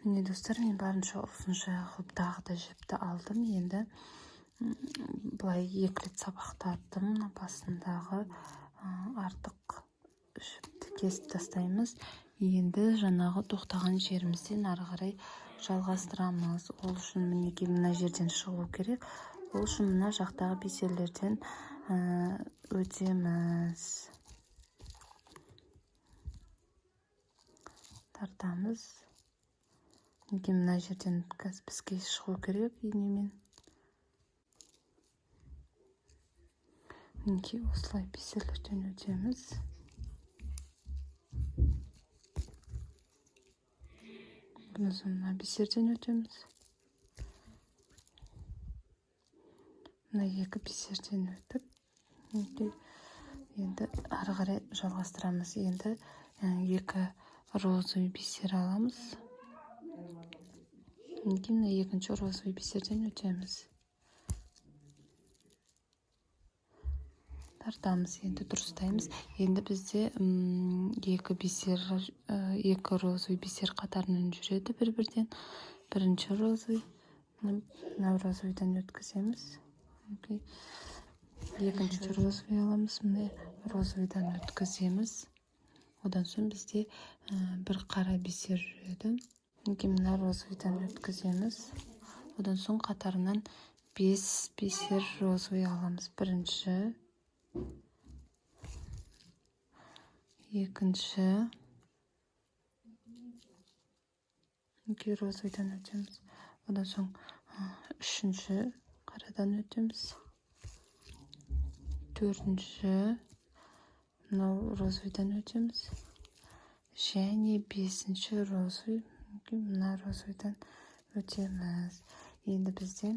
Міне, достар, мен барынша ұзынша қылып тағы да жіпті алдым. Енді былай екі рет сабақтаттым. Мына басындағы артық жіпті кесіп тастаймыз. Енді жаңағы тоқтаған жерімізден ары қарай жалғастырамыз. Ол үшін, мінекей, мына жерден шығу керек. Ол үшін мына жақтағы бисерлерден өтеміз, тартамыз. Мінекей, мына жерден қазір бізге шығу керек инемен. Мінекей, осылай бисерлерден өтеміз. Одан соң мына бисерден өтеміз. Мына екі бисерден өтіп, мінекей, енді ары қарай жалғастырамыз. Енді екі розовый бисер аламыз. Мінекей, мына екінші розовый бисерден өтеміз, тартамыз. Енді дұрыстаймыз. Енді бізде екі бисер, екі розовый бисер қатарынан жүреді бір бірден. Бірінші розовый, мына розовыйдан өткіземіз. Мінекей, екінші розовый аламыз, міне, розовыйдан өткіземіз. Одан соң бізде бір қара бисер жүреді. Мінекей, мына розовыйдан өткіземіз. Одан соң қатарынан 5 бисер розовый аламыз. Бірінші, екінші, мінекей, розовыйдан өтеміз. Одан соң үшінші қарадан өтеміз. Төртінші мынау розовыйдан өтеміз. Және бесінші розовый, мінекей, мына розовыйдан өтеміз. Енді бізде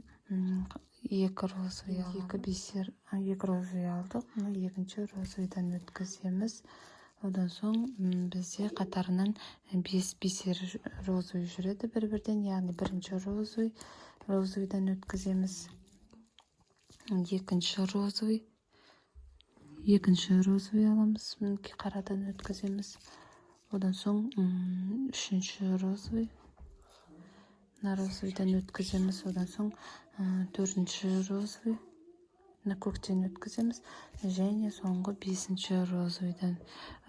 екі розовый, екі бисер, екі розовый алдық. Мына екінші розовыйдан өткіземіз. Одан соң бізде қатарынан 5 бисер розовый жүреді бір бірден. Яғни бірінші розовый, розовыйдан өткіземіз. Екінші розовый, екінші розовый аламыз, мінекей, қарадан өткіземіз. Одан соң үшінші розовый, мына розовыйдан өткіземіз. Одан соң төртінші розовый, мына көктен өткіземіз. Және соңғы бесінші розовыйдан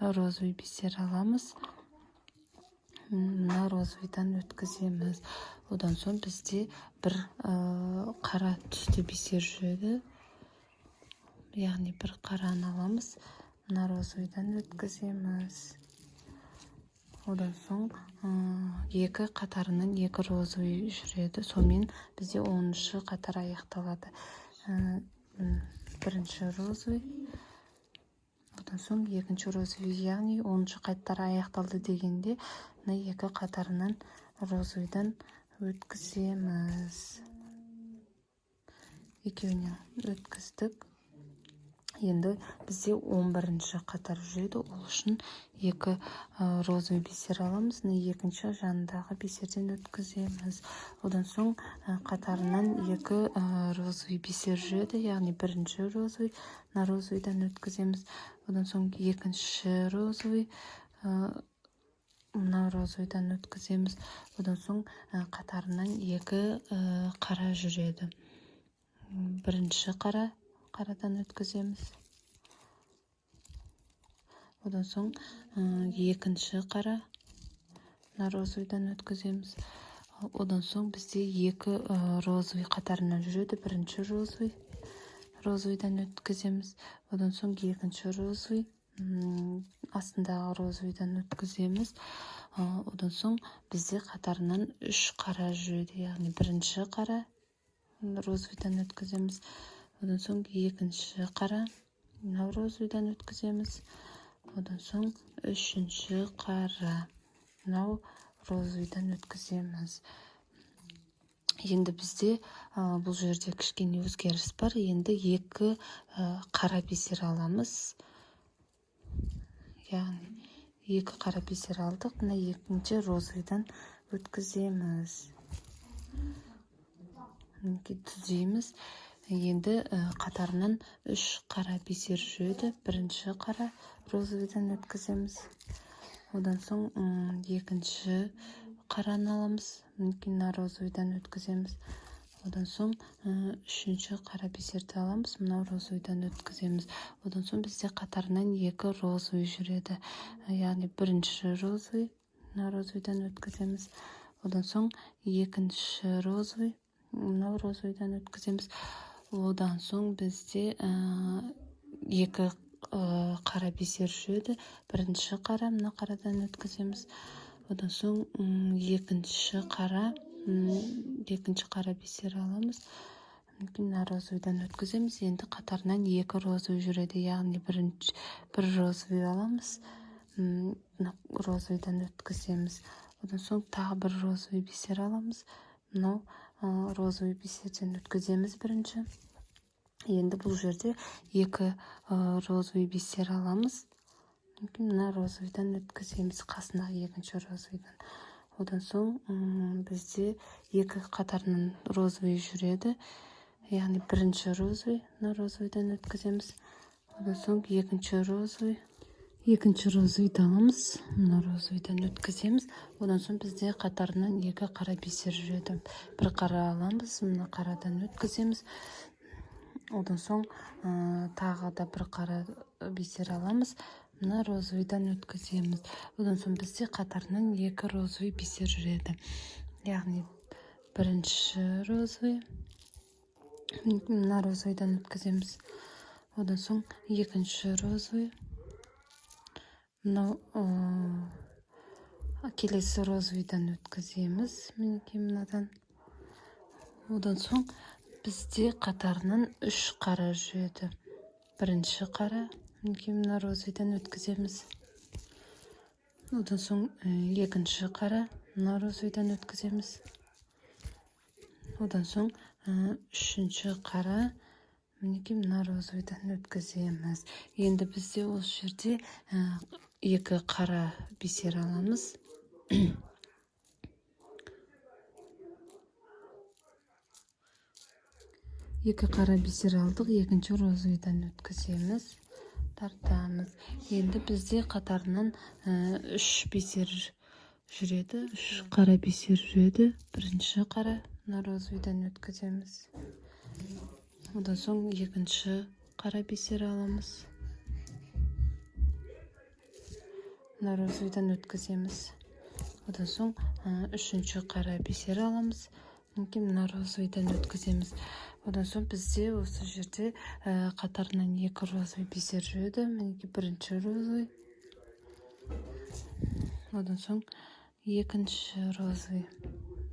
розовый бисер аламыз, мына розовыйдан өткіземіз. Одан соң бізде бір қара түсті бисер жүреді, яғни бір қараны аламыз, мына розовыйдан өткіземіз. Одан соң екі қатарынан екі розовый жүреді. Сонымен бізде 10-шы қатар аяқталады. Бірінші розовый, одан соң екінші розовый, яғни 10-шы қатар аяқталды дегенде, мына екі қатарынан розовыйдан өткіземіз. Екеуінен өткіздік. Енді бізде 11-ші қатар жүреді. Ол үшін екі розовый бисер аламыз, мына екінші жанындағы бисерден өткіземіз. Одан соң қатарынан екі розовый бисер жүреді, яғни бірінші розовый, мына розовыйдан өткіземіз. Одан соң екінші розовый, мына розовыйдан өткіземіз. Одан соң қатарынан екі қара жүреді. Бірінші қара, қарадан өткіземіз. Одан соң екінші қара, мына розовыйдан өткіземіз. Одан соң бізде екі розовый қатарынан жүреді. Бірінші розовый, розовыйдан өткіземіз. Одан соң екінші розовый, астындағы розовыйдан өткіземіз. Одан соң бізде қатарынан үш қара жүреді, яғни бірінші қара, розовыйдан өткіземіз. Одан соң екінші қара, мынау розовыйдан өткіземіз. Одан соң үшінші қара, мынау розовыйдан өткіземіз. Енді бізде бұл жерде кішкене өзгеріс бар. Енді екі қара бисер аламыз, яғни екі қара бисер алдық, мына екінші розовыйдан өткіземіз. Мінекей, түзейміз. Енді қатарынан үш қара бисер жүреді. Бірінші қара, розовыйдан өткіземіз. Одан соң екінші Қараны аламыз, мінекей, мына розовыйдан өткіземіз. Одан соң үшінші қара бисерді аламыз, мынау розовыйдан өткіземіз. Одан соң бізде қатарынан екі розовый жүреді, яғни бірінші розовый, мына розовыйдан өткіземіз. Одан соң екінші розовый, мынау розовыйдан өткіземіз. Одан соң бізде екі қара бисер жүреді. Бірінші қара, мына қарадан өткіземіз. Одан соң екінші қара бисер аламыз, мына розовыйдан өткіземіз. Енді қатарынан екі розовый жүреді, яғни бірінші бір розовый аламыз, мына розовыйдан өткіземіз. Одан соң тағы бір розовый бисер аламыз, мынау розовый бисерден өткіземіз бірінші. Енді бұл жерде екі розовый бисер аламыз, мына розовыйдан өткіземіз, қасындағы екінші розовыйдан. Одан соң бізде екі қатарынан розовый жүреді, яғни бірінші розовый, мына розовыйдан өткіземіз. Одан соң екінші розовыйды аламыз, мына розовыйдан өткіземіз. Одан соң бізде қатарынан екі қара бисер жүреді. Бір қара аламыз, мына қарадан өткіземіз. Одан соң тағы да бір қара бисер аламыз, мына розовыйдан өткіземіз. Одан соң бізде қатарынан екі розовый бисер жүреді, яғни бірінші розовый, мына розовыйдан өткіземіз. Одан соң екінші розовый, мынау келесі розовыйдан өткіземіз, мінекей, мынадан. Одан соң бізде қатарынан үш қара жүреді. Бірінші қара, мінекей, мына розовыйдан өткіземіз. Одан соң екінші қара, мына розовыйдан өткіземіз. Одан соң үшінші қара, мінекей, мына розовыйдан өткіземіз. Енді бізде осы жерде екі қара бисер аламыз. Екі қара бисер алдық, екінші розовыйдан өткіземіз, тартамыз. Енді бізде қатарынан үш бисер жүреді, үш қара бисер жүреді. Бірінші қара, мына розовыйдан өткіземіз. Одан соң екінші қара бисер аламыз, мына розовыйдан өткіземіз. Одан соң үшінші қара бисер аламыз, мінекей, мына розовыйдан өткіземіз. Одан соң бізде осы жерде қатарынан екі розовый бисер жүреді. Мінекей, бірінші розовый, одан соң екінші розовый,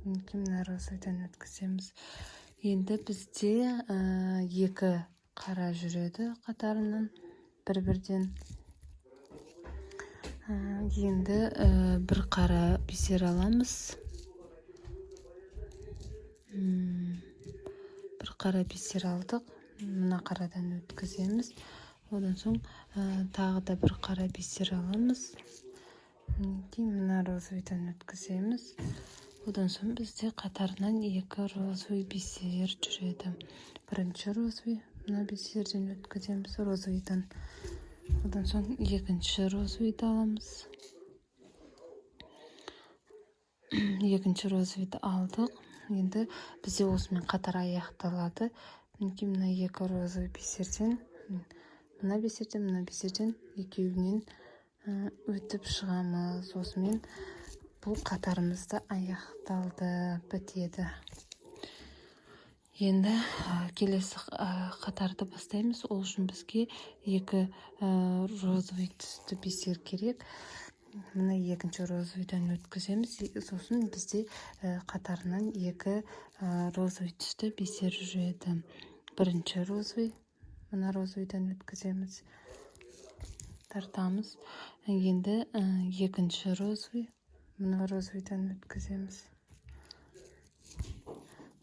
мінекей, мына розовыйдан өткіземіз. Енді бізде екі қара жүреді қатарынан бір бірден. Енді бір қара бисер аламыз. Бір қара бисер алдық, мына қарадан өткіземіз. Одан соң тағы да бір қара бисер аламыз, мінекей, мына розовыйдан өткіземіз. Одан соң бізде қатарынан екі розовый бисер жүреді. Бірінші розовый, мына бисерден өткіземіз, розовыйдан. Одан соң екінші розовыйды аламыз. Екінші розовыйды алдық. Енді бізде осымен қатар аяқталады. Мінекей, мына екі розовый бисерден, мына бисерден, мына бисерден, екеуінен өтіп шығамыз. Осымен бұл қатарымыз да аяқталды, бітеді. Енді келесі қатарды бастаймыз. Ол үшін бізге екі розовый түсті бисер керек. Мына екінші розовыйдан өткіземіз. Сосын бізде қатарынан екі розовый түсті бисер жүреді. Бірінші розовый, мына розовыйдан өткіземіз, тартамыз. Енді екінші розовый, мына розовыйдан өткіземіз.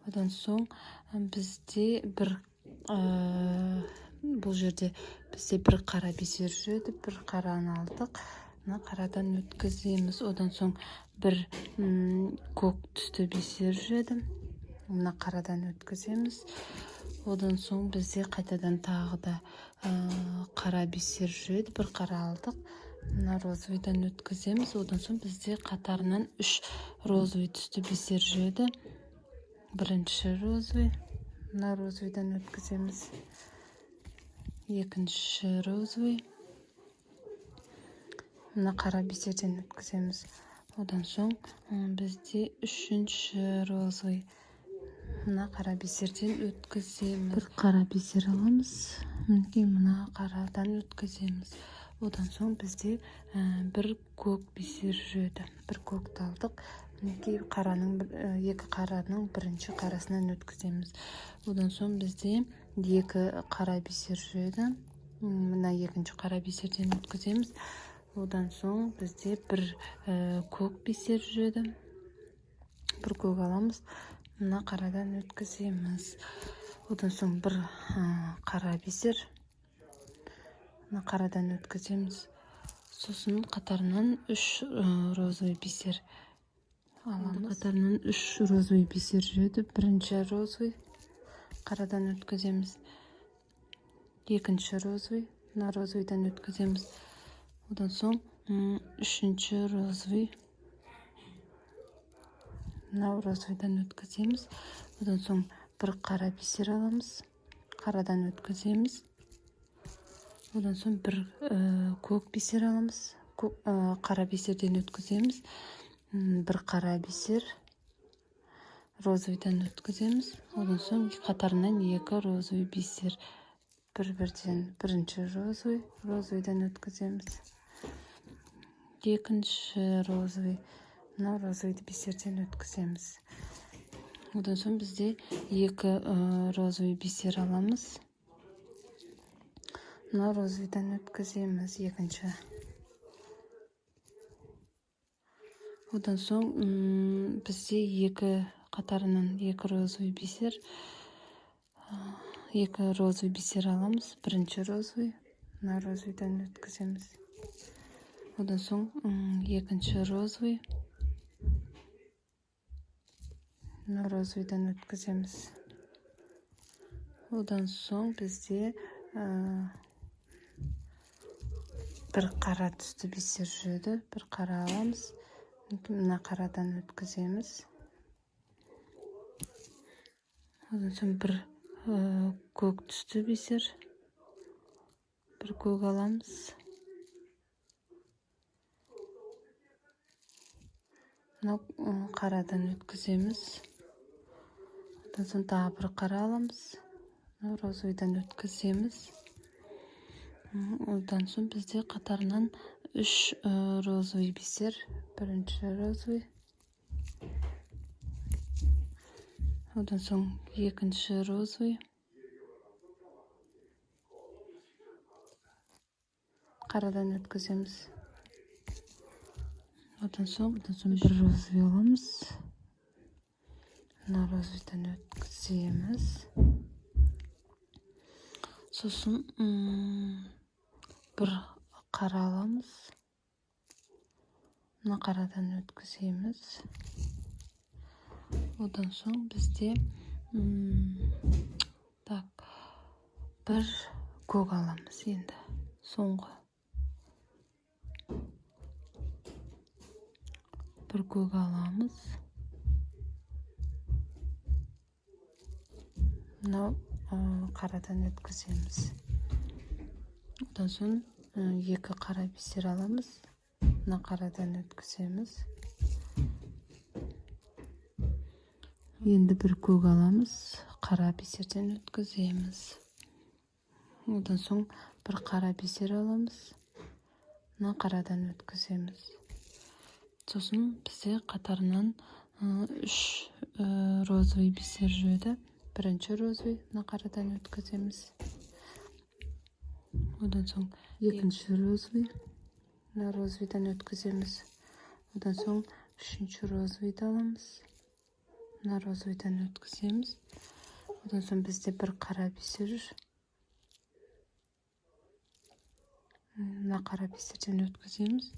Одан соң бізде бір бұл жерде бізде бір қара бисер жүреді. Бір қараны алдық, мына қарадан өткіземіз. Одан соң бір көк түсті бисер жүреді, мына қарадан өткіземіз. Одан соң бізде қайтадан тағы да қара бисер жүреді. Бір қара алдық. Мына розовыйдан өткіземіз. Одан соң бізде қатарынан 3 розовый түсті бисер жүреді. Бірінші розовый, мына розовыйдан өткіземіз. Екінші розовый, мына қара бисерден өткіземіз. Одан соң бізде үшінші розовый, мына қара бисерден өткіземіз. Бір қара бисер аламыз, мінекей, мына қарадан өткіземіз. Одан соң бізде бір көк бисер жүреді. Бір көкті алдық, мінекей, қараның, екі қараның бірінші қарасынан өткіземіз. Одан соң бізде екі қара бисер жүреді. Мына екінші қара бисерден өткіземіз. Одан соң бізде бір көк бисер жүреді. Бір көк аламыз, мына қарадан өткіземіз. Одан соң бір қара бисер, мына қарадан өткіземіз. Сосын қатарынан 3 розовый бисер аламыз. Қатарынан 3 розовый бисер жүреді. Бірінші розовый, қарадан өткіземіз. Екінші розовый, мына розовыйдан өткіземіз. Одан соң үшінші розовый, мынау розовыйдан өткіземіз. Одан соң бір қара бисер аламыз, қарадан өткіземіз. Одан соң бір көк бисер аламыз, қара бисерден өткіземіз. Бір қара бисер, розовыйдан өткіземіз. Одан соң қатарынан екі розовый бисер бір бірден. Бірінші розовый, розовыйдан өткіземіз. Екінші розовый, мына розовый бисерден өткіземіз. Одан соң бізде екі розовый бисер аламыз, мына розовыйдан өткіземіз екінші. Одан соң бізде екі қатарынан екі розовый бисер, екі розовый бисер аламыз. Бірінші розовый, мына розовыйдан өткіземіз. Одан соң екінші розовый, мына розовыйдан өткіземіз. Одан соң бізде бір қара түсті бисер жүреді. Бір қара аламыз, мына қарадан өткіземіз. Одан соң бір көк түсті бисер, бір көк аламыз. Мына қарадан өткіземіз. Одан соң тағы бір қара аламыз, мына розовыйдан өткіземіз. Одан соң бізде қатарынан 3 розовый бисер. Бірінші розовый, одан соң екінші розовый, қарадан өткіземіз. Одан соң бір розовый аламыз, мына розовыйдан өткіземіз. Сосын бір қара аламыз, мына қарадан өткіземіз. Одан соң бізде так бір көк аламыз енді соңғы. Бір көк аламыз. Мынау қарадан өткіземіз. Одан соң екі қара бисер аламыз, мына қарадан өткіземіз. Енді бір көк аламыз, қара бисерден өткіземіз. Одан соң бір қара бисер аламыз, мына қарадан өткіземіз. Сосын бізде қатарынан 3 розовый бисер жүреді. Бірінші розовый, мына қарадан өткіземіз. Одан соң екінші розовый, мына розовыйдан өткіземіз. Одан соң үшінші розовыйды аламыз, мына розовыйдан өткіземіз. Одан соң бізде бір қара бисер жүр, мына қара бисерден өткіземіз.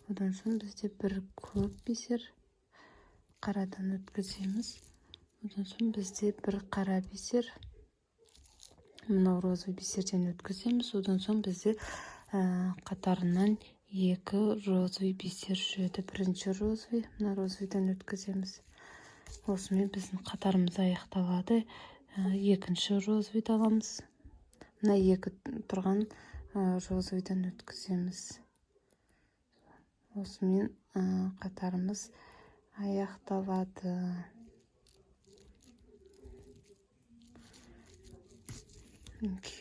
Одан соң бізде бір көк бисер, қарадан өткіземіз. Одан соң бізде бір қара бисер, мынау розовый бисерден өткіземіз. Одан соң бізде қатарынан екі розовый бисер жүреді. Бірінші розовый, мына розовыйдан өткіземіз. Осымен біздің қатарымыз аяқталады. Екінші розовыйды аламыз. Мына екі тұрған розовыйдан өткіземіз. Осымен қатарымыз аяқталады.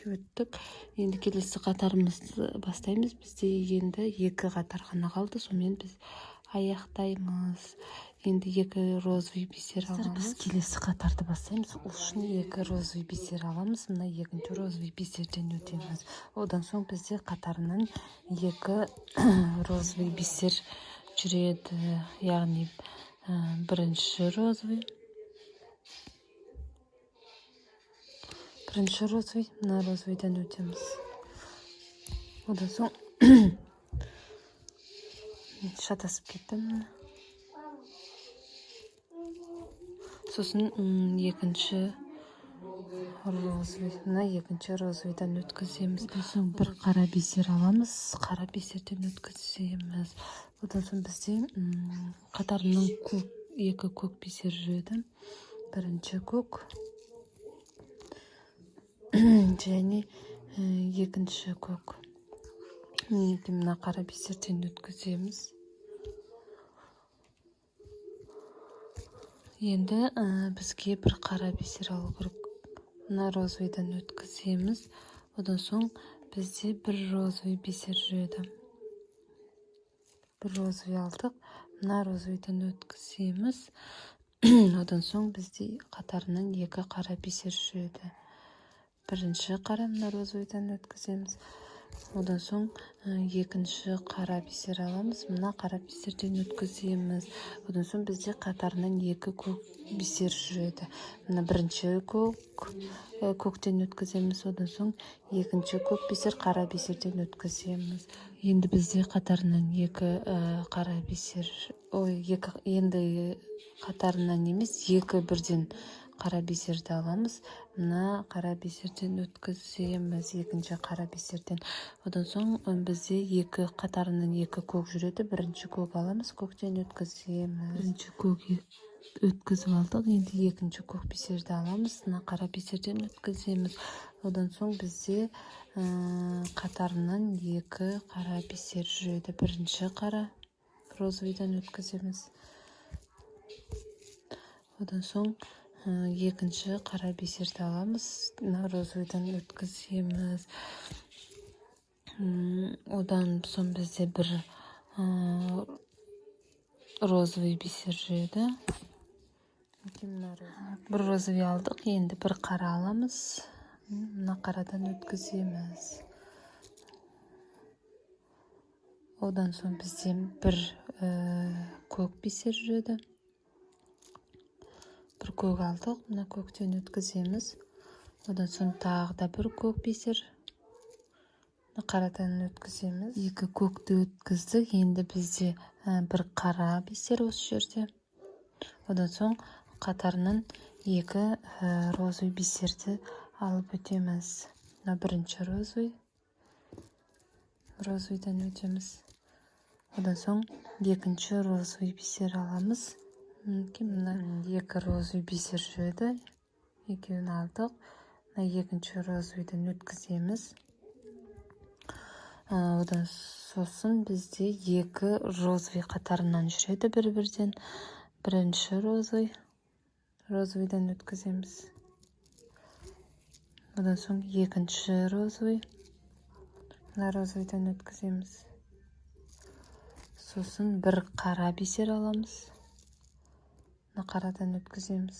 Өттік. Енді келесі қатарымызды бастаймыз. Бізде енді екі қатар ғана қалды. Сонымен біз аяқтаймыз. Енді екі розовый бисер аламыз. Біз келесі қатарды бастаймыз. Ол үшін екі розовый бисер аламыз. Мына екінші розовый бисерден өтеміз. Одан соң бізде қатарынан екі розовый бисер жүреді. Яғни бірінші розовый, бірінші розовый, мына розовыйдан өтеміз. Одан соң шатасып кеттім. Сосын екінші розовый, мына екінші розовыйдан өткіземіз. Одан соң бір қара бисер аламыз, қара бисерден өткіземіз. Одан соң бізде қатарынан көк, екі көк бисер жүреді. Бірінші көк және екінші көк. Мінекей, мына қара бисерден өткіземіз. Енді бізге бір қара бисер алу керек. Мына розовыйдан өткіземіз. Одан соң бізде бір розовый бисер жүреді. Бір розовый алдық. Мына розовыйдан өткіземіз. Одан соң бізде қатарынан екі қара бисер жүреді. Бірінші қара мына розовыйдан өткіземіз. Одан соң екінші қара бисер аламыз. Мына қара бисерден өткіземіз. Одан соң бізде қатарынан екі көк бисер жүреді. Мына бірінші көктен өткіземіз. Одан соң екінші көк бисер қара бисерден өткіземіз. Енді бізде қатарынан екі қара бисер, ой, екі, енді қатарынан емес, екі бірден қара бисерді аламыз. Мына қара бисерден өткіземіз, екінші қара бисерден. Одан соң бізде екі қатарынан екі көк жүреді. Бірінші көк аламыз, көктен өткіземіз. Бірінші көк өткізіп алдық. Енді екінші көк бисерді аламыз, мына қара бисерден өткіземіз. Одан соң бізде қатарынан екі қара бисер жүреді. Бірінші қара розовыйдан өткіземіз. Одан соң екінші қара бисерді аламыз, мына розовыйдан өткіземіз. Одан соң бізде бір розовый бисер жүреді. Бір розовый алдық, енді бір қара аламыз, мына қарадан өткіземіз. Одан соң бізде бір көк бисер жүреді. Бір көк алдық, мына көктен өткіземіз. Одан соң тағы да бір көк бисер, мына қарадан өткіземіз. Екі көкті өткіздік. Енді бізде бір қара бисер осы жерде. Одан соң қатарынан екі розовый бисерді алып өтеміз. Мына бірінші розовыйдан өтеміз. Одан соң екінші розовый бисер аламыз. Мінекей, мына екі розовый бисер жүреді. Екеуін алдық. Мына екінші розовыйдан өткіземіз. Одан сосын бізде екі розовый қатарынан жүреді бір-бірден. Бірінші розовыйдан өткіземіз. Одан соң екінші розовый, мына розовыйдан өткіземіз. Сосын бір қара бисер аламыз. Мына қарадан өткіземіз.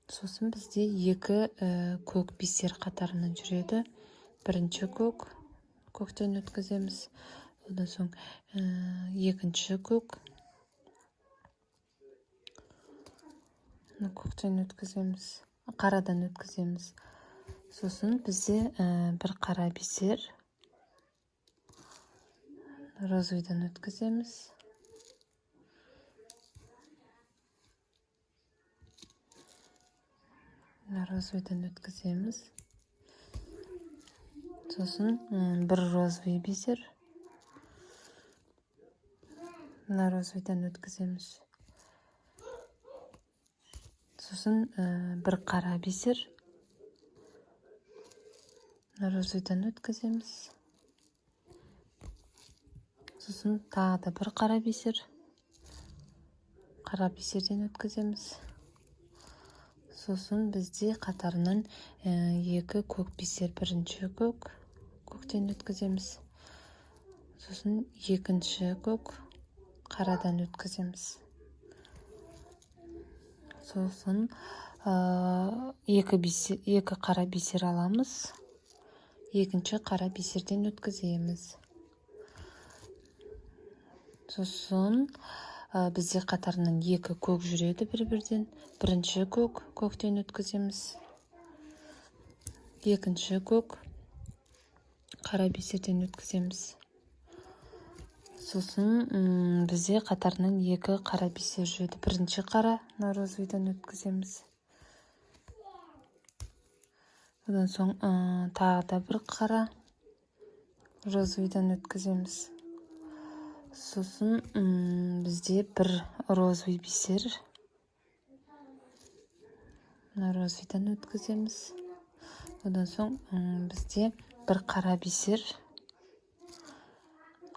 Сосын бізде екі көк бисер қатарынан жүреді. Бірінші көк, көктен өткіземіз. Одан соң екінші көк, мына көктен өткіземіз, қарадан өткіземіз. Сосын бізде бір қара бисер, розовыйдан өткіземіз. Розовыйдан өткіземіз. Сосын бір розовый бисер, Мына розовыйдан өткіземіз. Сосын бір қара бисер, мына розовыйдан өткіземіз. Сосын тағы да бір қара бисер, қара бисерден өткіземіз. Сосын бізде қатарынан екі көк бисер. Бірінші көк, көктен өткіземіз. Сосын екінші көк, қарадан өткіземіз. Сосын екі бисер, екі қара бисер аламыз, екінші қара бисерден өткіземіз. Сосын бізде қатарынан екі көк жүреді бір-бірден. Бірінші көк, көктен өткіземіз. Екінші көк, қара бисерден өткіземіз. Сосын бізде қатарынан екі қара бисер жүреді. Бірінші қара, мына розовыйдан өткіземіз. Одан соң тағы да бір қара, розовыйдан өткіземіз. Сосын бізде бір розовый бисер, мына розовыйдан өткіземіз. Одан соң бізде бір қара бисер,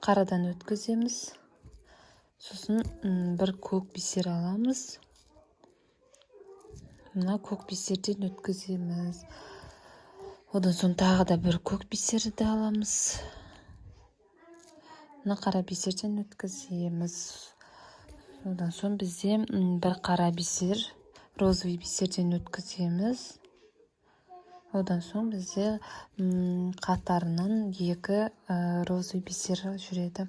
қарадан өткіземіз. Сосын бір көк бисер аламыз, мына көк бисерден өткіземіз. Одан соң тағы да бір көк бисерді аламыз, мына қара бисерден өткіземіз. Одан соң бізде бір қара бисер, розовый бисерден өткіземіз. Одан соң бізде қатарынан екі розовый бисер жүреді,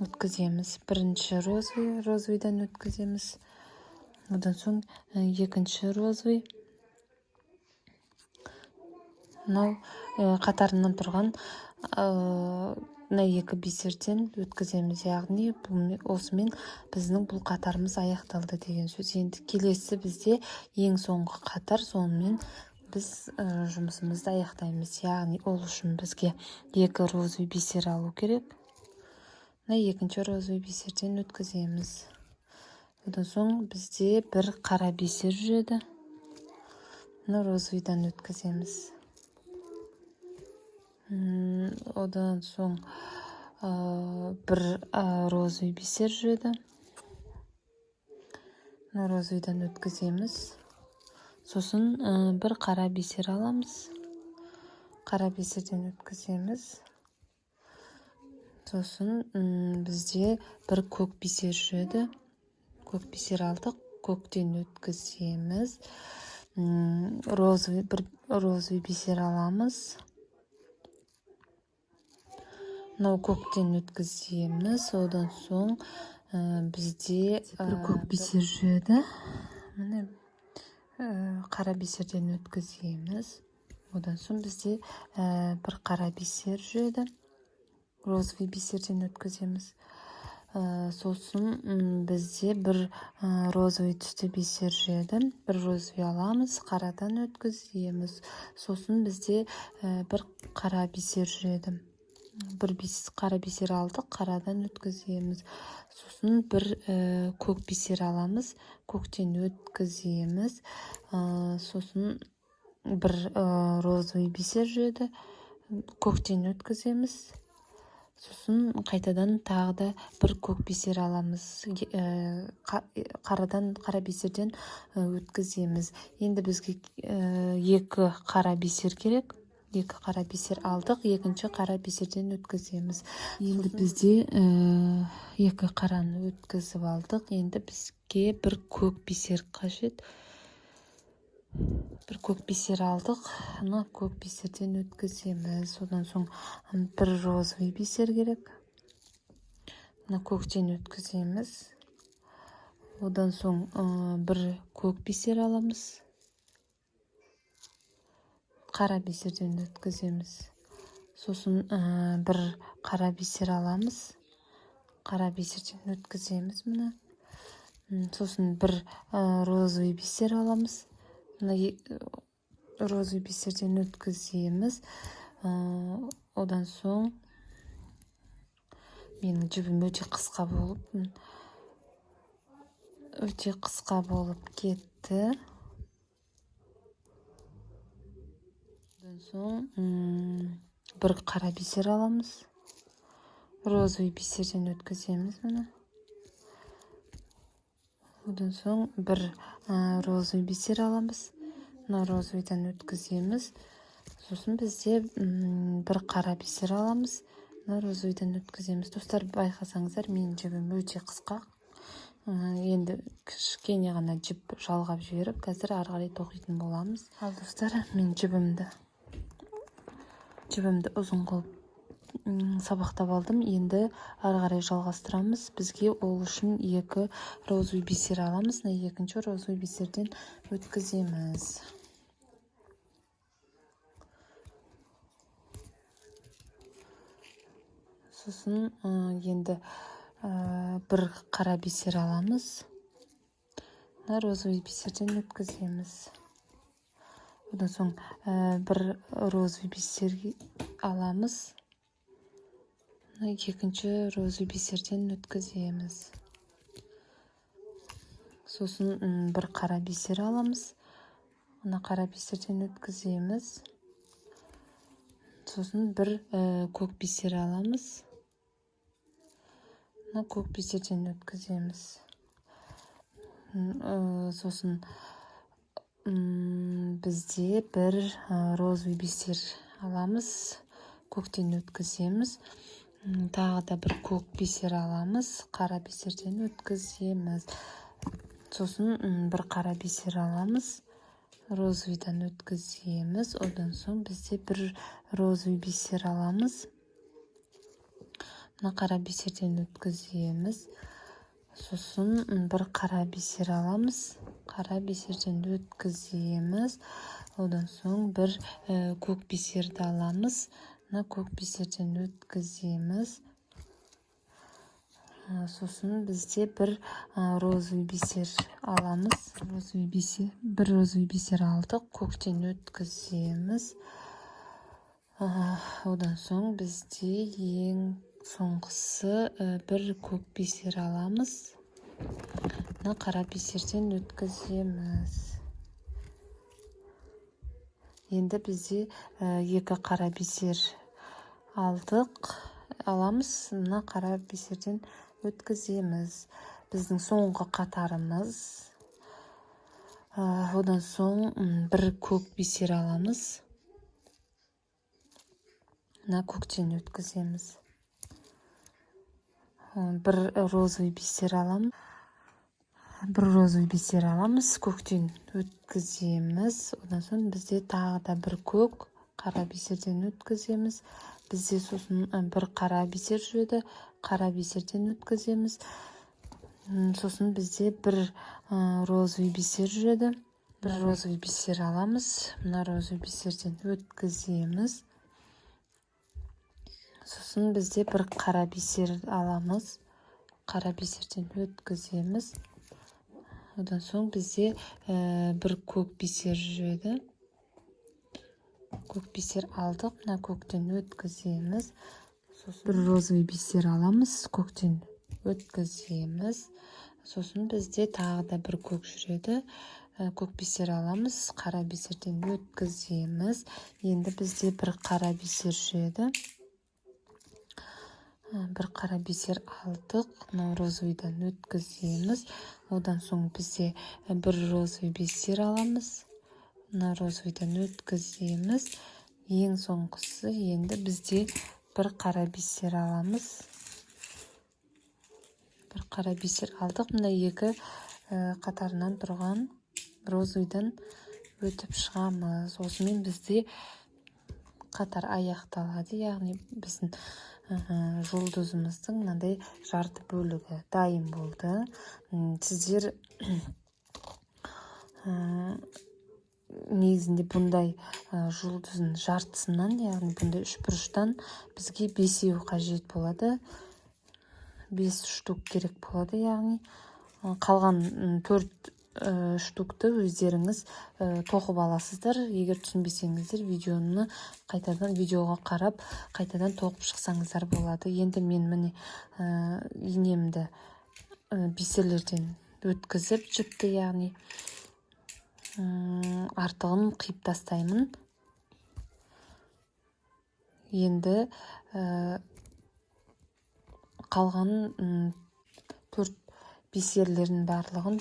өткіземіз. Бірінші розовый, розовыйдан өткіземіз. Одан соң екінші розовый, мынау қатарынан тұрған мына екі бисерден өткіземіз. Яғни осымен біздің бұл қатарымыз аяқталды деген сөз. Енді келесі бізде ең соңғы қатар, сонымен біз жұмысымызды аяқтаймыз. Яғни ол үшін бізге екі розовый бисер алу керек. Мына екінші розовый бисерден өткіземіз. Одан соң бізде бір қара бисер жүреді, мына розовыйдан өткіземіз. Одан соң бір розовый бисер жүреді, мына розовыйдан өткіземіз. Сосын бір қара бисер аламыз, қара бисерден өткіземіз. Сосын бізде бір көк бисер жүреді, көк бисер алдық, көктен өткіземіз. Розовый, бір розовый бисер аламыз, мынау көктен өткіземіз. Одан соң бізде бір көк бисер жүреді, міне, қара бисерден өткіземіз. Одан соң бізде бір қара бисер жүреді, розовый бисерден өткіземіз. Сосын бізде бір розовый түсті бисер жүреді, бір розовый аламыз, қарадан өткіземіз. Сосын бізде бір қара бисер жүреді, бір қара бисер алдық, қарадан өткіземіз. Сосын бір көк бисер аламыз, көктен өткіземіз. Сосын бір розовый бисер жүреді, көктен өткіземіз. Сосын қайтадан тағы да бір көк бисер аламыз, қарадан, қара бисерден өткіземіз. Енді бізге екі қара бисер керек. Екі қара бисер алдық, екінші қара бисерден өткіземіз. Енді бізде екі қараны өткізіп алдық. Енді бізге бір көк бисер қажет. Бір көк бисер алдық, ана көк бисерден өткіземіз. Одан соң бір розовый бисер керек, мына көктен өткіземіз. Одан соң бір көк бисер аламыз, қара бисерден өткіземіз. Сосын бір қара бисер аламыз, қара бисерден өткіземіз, міне. Сосын бір розовый бисер аламыз, мына розовый бисерден өткіземіз. Одан соң Менің жібім өте қысқа болып, өте қысқа болып кетті. Одан соң бір қара бисер аламыз, розовый бисерден өткіземіз міне. Одан соң бір розовый бисер аламыз, мына розовыйдан өткіземіз. Сосын бізде бір қара бисер аламыз, мына розовыйдан өткіземіз. Достар, байқасаңыздар, менің жібім өте қысқа. Енді кішкене ғана жіп жалғап жіберіп, қазір ары қарай тоқитын боламыз. Ал достар, мен жібімді ұзын қылып сабақтап алдым. Енді ары қарай жалғастырамыз. Бізге ол үшін екі розовый бисер аламыз. Мына екінші розовый бисерден өткіземіз. Сосын енді бір қара бисер аламыз, мына розовый бисерден өткіземіз. Одан соң бір розовый бисер аламыз, мына екінші розовый бисерден өткіземіз. Сосын бір қара бисер аламыз, мына қара бисерден өткіземіз. Сосын бір көк бисер аламыз, мына көк бисерден өткіземіз. Сосын бізде бір розовый бисер аламыз, көктен өткіземіз. Тағы да бір көк бисер аламыз, қара бисерден өткіземіз. Сосын бір қара бисер аламыз, розовыйдан өткіземіз. Одан соң бізде бір розовый бисер аламыз, мына қара бисерден өткіземіз. Сосын бір қара бисер аламыз, қара бисерден өткіземіз. Одан соң бір көк бисерді аламыз, мына көк бисерден өткіземіз. Сосын бізде бір розовый бисер аламыз. Розовый бисер, бір розовый бисер алдық, көктен өткіземіз. Одан соң бізде ең соңғысы бір көк бисер аламыз, мына қара бисерден өткіземіз. Енді бізде екі қара бисер алдық, аламыз, мына қара бисерден өткіземіз. Біздің соңғы қатарымыз. Одан соң бір көк бисер аламыз, мына көктен өткіземіз. Бір розовый бисер аламыз, бір розовый бисер аламыз, көктен өткіземіз. Одан соң бізде тағы да бір көк қара бисерден өткіземіз. Бізде сосын бір қара бисер жүреді, қара бисерден өткіземіз. Сосын бізде бір розовый бисер жүреді, бір розовый бисер аламыз, мына розовый бисерден өткіземіз. Сосын бізде бір қара бисер аламыз, қара бисерден өткіземіз. Одан соң бізде бір көк бисер жүреді, көк бисер алдық, мына көктен өткіземіз. Сосын бір розовый бисер аламыз, көктен өткіземіз. Сосын бізде тағы да бір көк жүреді, көк бисер аламыз, қара бисерден өткіземіз. Енді бізде бір қара бисер жүреді, бір қара бисер алдық, мынау розовыйдан өткіземіз. Одан соң бізде бір розовый бисер аламыз, мына розовыйдан өткіземіз. Ең соңғысы енді бізде бір қара бисер аламыз, бір қара бисер алдық, мына екі қатарынан тұрған розовыйдан өтіп шығамыз. Осымен бізде қатар аяқталады, яғни біздің жұлдызымыздың мынандай жарты бөлігі дайын болды. Сіздер негізінде бұндай жұлдыздың жартысынан, яғни бұндай үшбұрыштан бізге 5 қажет болады, 5 штук керек болады, яғни қалған 4 штукты өздеріңіз тоқып аласыздар. Егер түсінбесеңіздер, видеоны қайтадан видеоға қарап, қайтадан тоқып шықсаңыздар болады. Енді мен, міне, инемді бисерлерден өткізіп, жіпті, яғни артығын қиып тастаймын. Енді қалған төрт бисерлердің барлығын,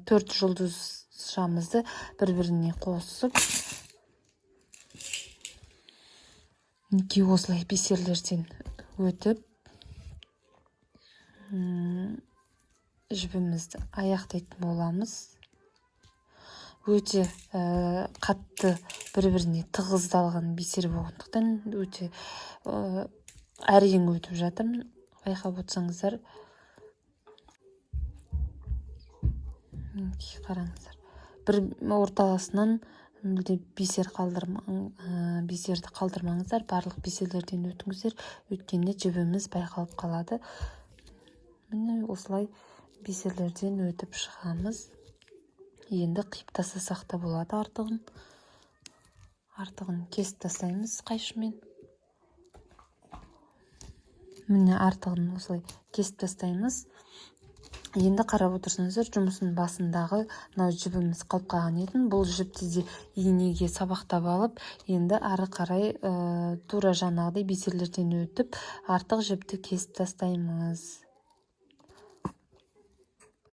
төрт жұлдызшамызды бір-біріне қосып, мінекей, осылай бисерлерден өтіп, жібімізді аяқтайтын боламыз. Өте қатты бір-біріне тығыздалған бисер болғандықтан, өте әрең өтіп жатырмын, байқап отырсаңыздар. Мінекей, қараңыздар, бір ортасынан мүлде бисер бисерді қалдырмаңыздар, барлық бисерлерден өтіңіздер, өйткені жібіміз байқалып қалады. Міне, осылай бисерлерден өтіп шығамыз. Енді қиып тастасақ та болады артығын. Артығын кесіп тастаймыз қайшымен. Міне, артығын осылай кесіп тастаймыз. Енді қарап отырсаңыздар, жұмыстың басындағы мынау жібіміз қалып қалған еді. Бұл жіпті де инеге сабақтап алып, енді ары қарай тура жаңағыдай бисерлерден өтіп, артық жіпті кесіп тастаймыз.